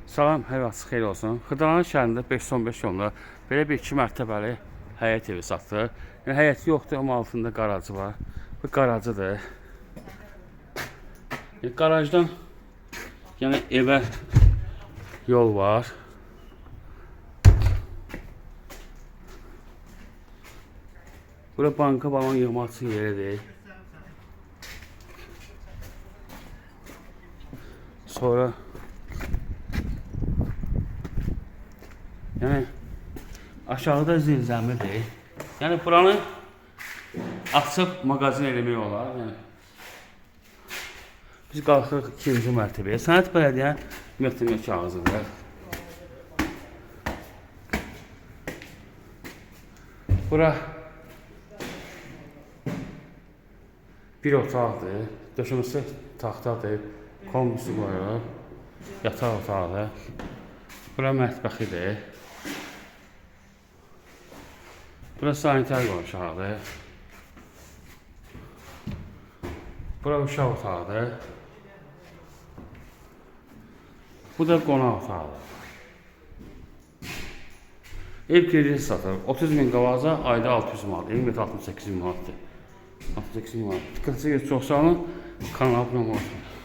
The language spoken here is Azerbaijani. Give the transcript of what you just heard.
Salam, hər vaxt xeyir olsun. Xırdalan şəhərində 515 yolunda belə bir 2 mərtəbəli həyət evi satılır. Yəni həyəti yoxdur, amma altında qarajı var. Bu qarajıdır. Yəni, qarajdan yəni evə yol var. Bura banka balon yığmaq üçün yeridir. Sonra yəni aşağıda zirzəmidir. Yəni buranı açıb mağazin eləmək olar. Yəni biz qalxırıq ikinci mərtəbəyə. Sənət Bələdiyyə məhkəmə kağızıdır. Bura bir otaqdır. Döşəməsi taxtadır. Kombisi qoyulub. Yataq otağıdır. Bura mətbəxidir. Bura sanitar qovşağıdır. Bura uşaq otağıdır. Bu da qonaq otağıdır. Ev kredit satılır. 30 min qavaza, ayda 600 manat. Evin metri 68 min manatdır. 68 min manat. Diqqətinizə görə çox sağ olun. Kanala abunə olmayı unutmayın.